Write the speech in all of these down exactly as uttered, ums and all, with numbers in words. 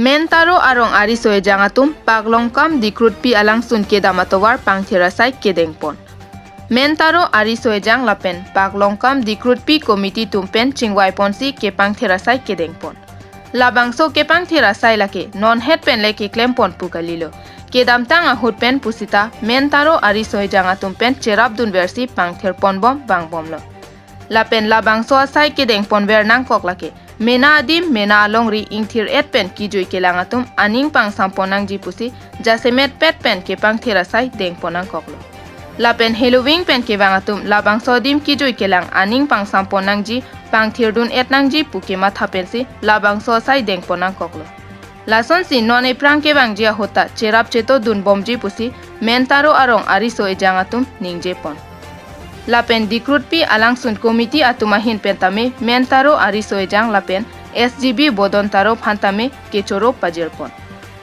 Mentaro arong ariso ejang atum Paklongkam Dikrutpi alangsun kedam atovar pangthir asai kedengpon. Mentaro ariso ejang lapen Paklongkam Dikrutpi committee atum pen chingvaiponsi kepangthir asai kedengpon. Labangso kepangthir asai lake nonhet pen le keklempon pu kalilo. Kedamtang ahut pen pusita Mentaro ariso ejang atum pen cherapdunversi pangthirponbom vangbomlo. Lapen labangso asai kedengponver nangkok lake mena adim mena alongri ingthir-et pen kejui kelang atum aning pangsampon nangji pusi jasemet pet pen kepangthir asai dengpon nangkoklo. Lapen heloving pen kevang atum labangso adim kejui kelang aning pangsampon nangji, pangthirdun-et nangji pu kematha pensi labangso asai dengpon nangkoklo. Lasonsi non ephrang kevangji ahut ta cherap chetodunbomji pusi Mentaro arong ariso ejang atum ningjepon. Lapen Dikrutpi alangsun committee atum ahin pen tame Mentaro ariso ejang lapen S G B Bodontaro aphan tame kechoro pajirpon.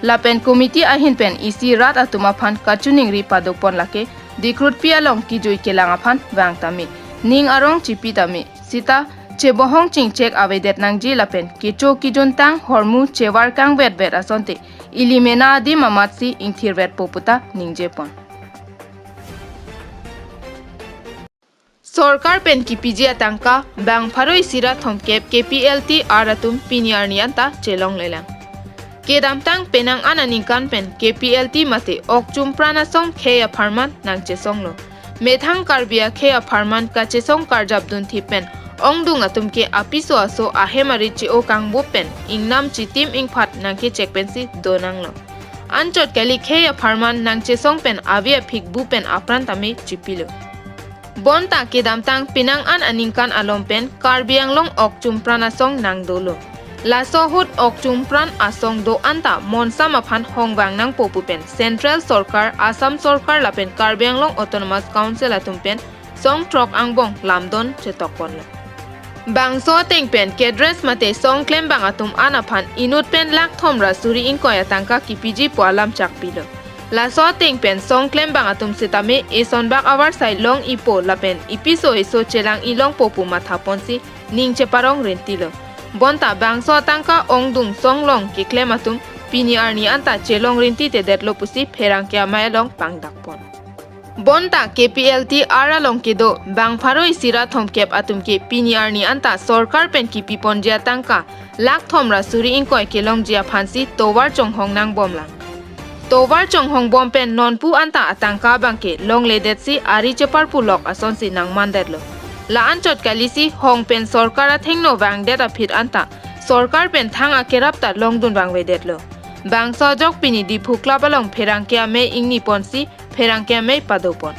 Lapen committee ahin pen isi rat atum aphan kachiningri padopon lake Dikrutpi along kejui kelang aphan vang tame, ning arong chipi tame, sita chebohong chingchek avedet nangji lapen kecho kejuntang hormu chevar kangvetvet asonte ili mena adim amatsi ingthirvetpo puta ningjepon. Sorkar pen kipiji atangka bang pharo isi ra thomkep K P L T R atum pini arni anta chelonglelang. Kedamtang penang an aningkan pen K P L T mate okchumpran asong khei apharman nangchesonglo. Methang Karbi akhei apharman kachesong karjapdunthip pen ongdung atum ke apiso aso ahem arit che-o kangbup pen ingnam chitim ingphat nangkechek pensi donanglo. Anchot kali khei apharman nangchesong pen ave aphik bu pen apran tame chipilo. Bonta kedamtang penang an aningkan along pen Karbi Anglong okchumpran asong nangdolo. Laso ahut okchumpran asong do-an ta monsam aphan hongvang nangpo pu pen Central Sorkar, Assam Sorkar lapen Karbi Anglong Autonomous Council atum pen song throk angbong lamdon chetokponlo. Bangso ateng pen cadres mate song klembang atum an aphan inut pen lakh thom ra suri ingkoi atangka kipiji pu alam chakpilo. Laso ateng pen song klembang atum sitame esonbak avarsai long-ipo lapen ipiso eso chelang-i longpo pu mathaponsi ning cheparong rintilo. Bonta bangso atangka ongdung songlong keklem atum pini arni anta chelong rintitedetlo pusi pherangke amei along pangdakpon. Bonta K P L T R along kedo bang pharo isi ra thomkep atum ke pini arni anta sorkar pen kipiponji atangka lakh thom ra suri ingkoi kelongji aphansi tovar chonghong nangbomlang. Tovar chonghongbom pen nonpu anta atangka abangke longledetsi ari cheparpulok asonsi nangmandetlo. La anchot kalisi hong pen sorkar athengno vangdet aphi anta sorkar pen thang akerap ta longdun vangvedetlo. Bangso ajok pini Diphu Club along pherangke amei ingniponsi pherangke amei padopon.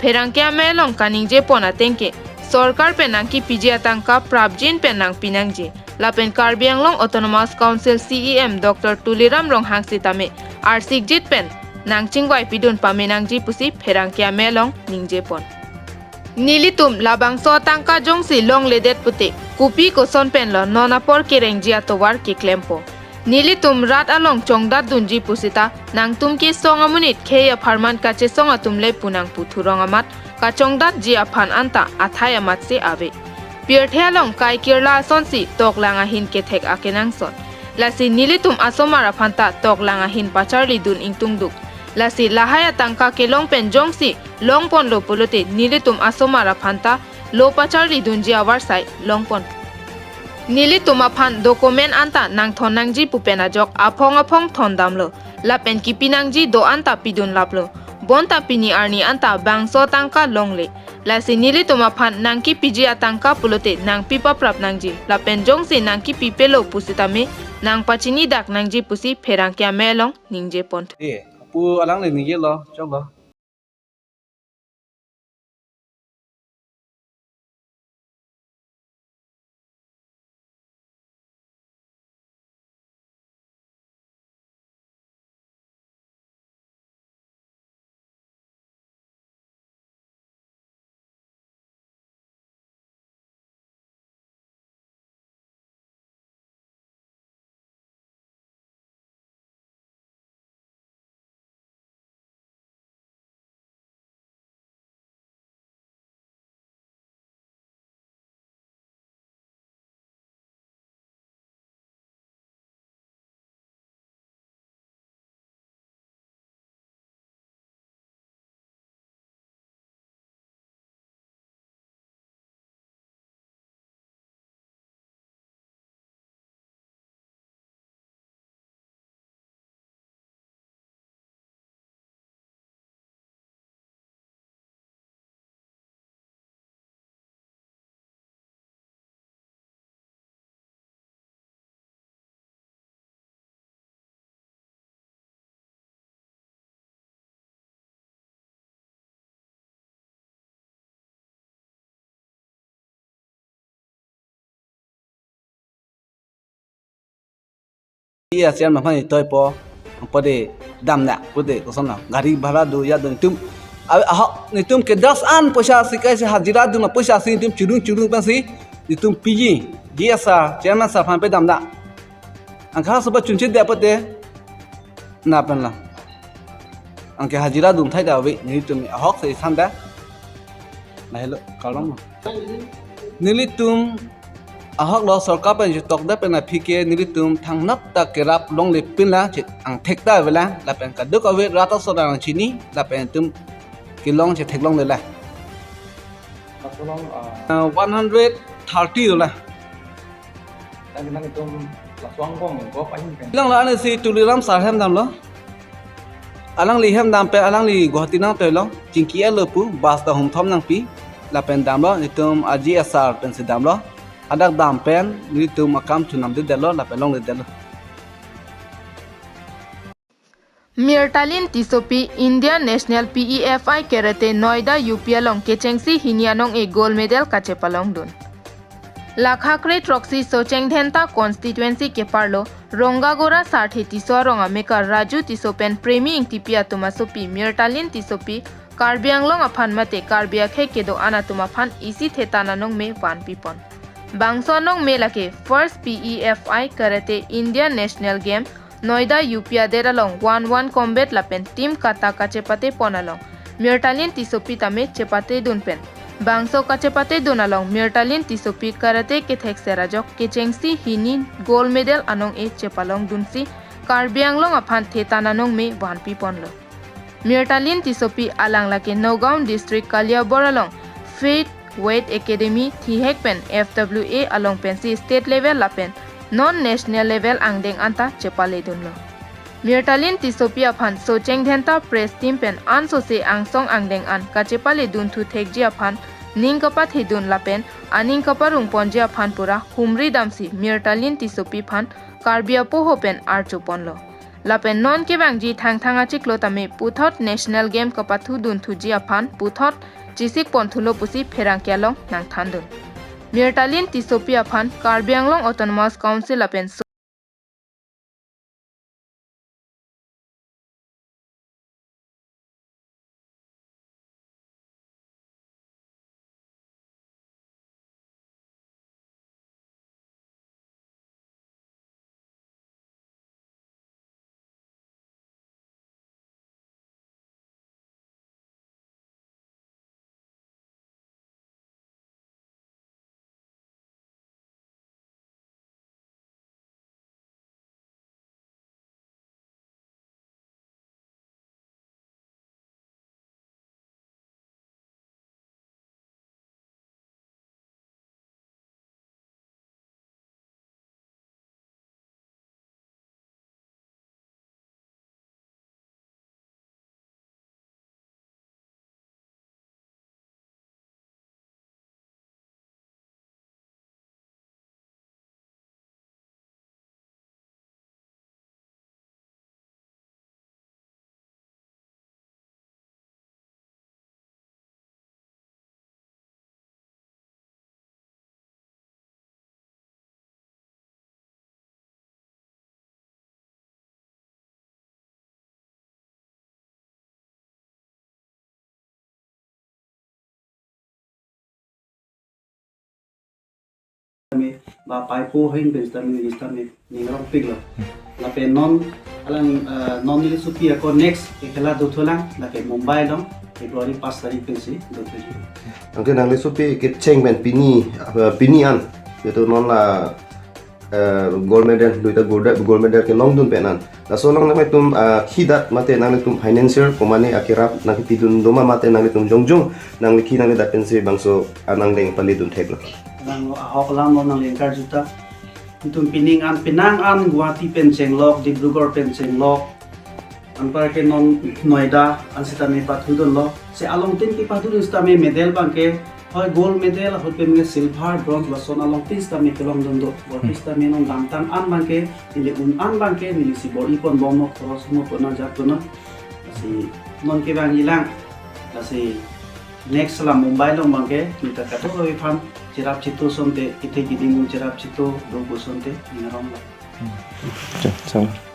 Pherangke amei along kaningjepon ateng ke sorkar pen nangkipiji atangka prapjin pen nangpinangji. Lapen Karbi Anglong Autonomous Council C E M Doctor Tuliram Ronghang sitame arsikjit pen nangchingvaipidun pamenangji pusi pherangke amei along ningjepon. Nelitum labangso atangka jongsi longledet pute kopi koson penlo non apor kerengji atovar keklempo. Nelitum rat along chongdatdunji pusita nangtum ke song amonit khei apharman kachesong atum le pu nangputhurong amat kachongdatji aphan anta athai amatsi ave. Pirthe along kai kirla asonsi toklang ahin kethek akenangsot. Lasi nelitum asomar aphanta toklang ahin pacharlidun ingtungduk. Lasi lahai atangka kelong pen jongsi longponlo pulote nelitum asomar aphanta lo pacharlidunji avarsai longpon. Nelitum aphan document anta nangthon nangji pu pen ajok aphong aphong thondamlo. Lapen kipinangji do-an ta pidunlaplo. Bonta pini arni anta bangso atangka longle. Lasi nelitum aphan nangkipiji atangka pulote nangpipaprap nangji. Lapen jongsi nangkipipelo pusitame nangpachinidak nangji pusi pherangke amei along ningjepon. Eh, apu alangle ningjelo, choklo. Iya, chairman aphan itoi po. Pode damnang, pode koson na. Gari bhara do, ya do, netum. A-, ahok, netum ke das an poisa si kai si hajira dun poisa si netum churung churung pensi netum P G, G S R, chairman sir aphan pe damnang. Angkha soba chunche de pode. Na pen la. Anke hajira dun thai da ave, netum ahok si san da. Lahelo, kalong. Nelitum ahok lo, sorkar pen jutok da pen aphi ke nelitum thangnat ta kerap longle pin la, che angthek ta avelang, lapen kadokave rat asor nangchini, lapen netum kelong che theklongle la. Laso along, ah, ah, one hundred thirty lo la. Nang, nangtum laso angbong gop ahin pen. Lang la, ani si Tuliram sir hem damlo. Alangli hem dam pen, alangli Guwahati nangtoilo, chingki elo pu, bus ta hum thom nangpi, lapen damlo, netum aji asar pensi damlo, hadak dam pen, netum akam chunam de detlo, lapen longle detlo. Mirtalin Tissopi Indian National P E F I Karate Noida U P along kechengsi hini anong-e gold medal kachepalongdun. Lakha kre throksi Socheng Dhenta constituency keparlo Rongagora Sarthe Tisso arong amekar Raju Tisso pen Premi Ingtipi atum asopi Mirtalin Tissopi Karbi Anglong aphan mate Karbi akhei kedo-an atum aphan isi thetan anong me vanpipon. Bangso anong me lake First P E F I Karate Indian National Game Noida U P adet along one one combat lapen team kata kachepatepon along Mirtalin Tissopi tame chepatedun pen. Bangso kachepatedun along Mirtalin Tissopi karate kethek serajok kechengsi hini gold medal anong-e chepalongdunsi Karbi Anglong aphan thetan anong me vanpiponlo. Mirtalin Tissopi alang lake Nagaon District Kaliabor along Faith Weight Academy thihek pen F W A along pensi state level lapen non national level angdeng anta chepaledunlo. Mirtalin Tissopi aphan Socheng Dhenta press team pen ansose angsong angdeng an kachepaledunthu thekji aphan ning kapathedun lapen aning kaparungponji aphan pura humri damsi Mirtalin Tissopi aphan Karbi apoho pen archoponlo. Lapen non kevangji Thangthang achiklo tame puthot National Game kapathudunthuji aphan puthot chesikponthulo pusi pherangke along nangthandun. Mirtalin Tissopi aphan Karbi Anglong Autonomous Council lapen Ba paipo heng pen sitame neli sitame ning arongpiklo. Lapen non alang, eh, non neli sopi ako next kekhela dothulang lake Mumbai along February pas tarik pensi dothu. Anke nangli sopi kecheng pen pini, eh, pini an, yaitu non la, eh, gold medal, duita gold, gold medal kelongdun pen an. Laso along nangtum, eh, khidat mate nangtum financial komane akerap nangkepidun doma mate nangtum jongjong nangli khi nangli dat pensi bangso anang deng paledun theklo. Nang ahok lang lo nangli ingkar juta. Itum pining an penang an Guwahati pen chenglok, Dibrugarh pen chenglok. Anparke non Noida an sitame pathudunlo. Si along tin kepathudun sitame medal abangke hoi gold medal ahut pen ke silver, bronze lason along tin sitame kelongdun do. Bor Hmm. tin sitame non damtang an abangke, neli un an abangke, neli si bor-iponbomlo, khoros mo pona jat pona. Si non kevangjilang. Lasi next la Mumbai along abangke, neli ta kadokave aphan cherap cheto asonte, kethe keding cherap cheto do pu asonte, ning aronglo. Chalo, chalo.